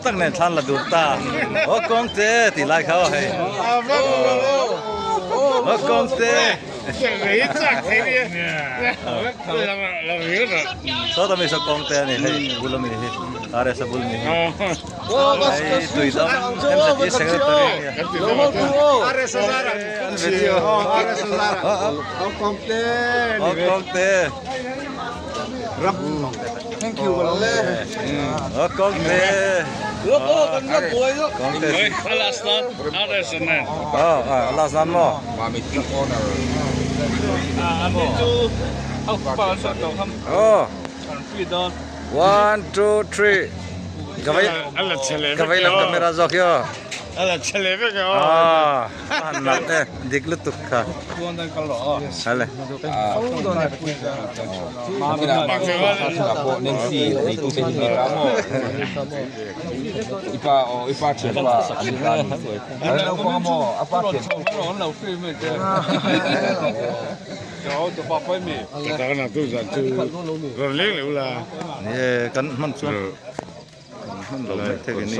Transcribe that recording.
tak nen thlan la dun ta. Aw kawngte tih lai kha aw hei. Aw kawngte. Sawta mi saw kawngte a ni hei bul ami hi RS a bul mi hi. Hei Tuidam MZP secretary a nia. An video. Aw kawngte. Thank you Aw kawngte. Kawngte. Aw a last nan maw. Aw. One two three. Ka vei ka vei lam camera zawk hi aw. Aw a han nalh e dik lutuk kha. Hale. Ni e kan hman chuan kan hman lo mai thei ni.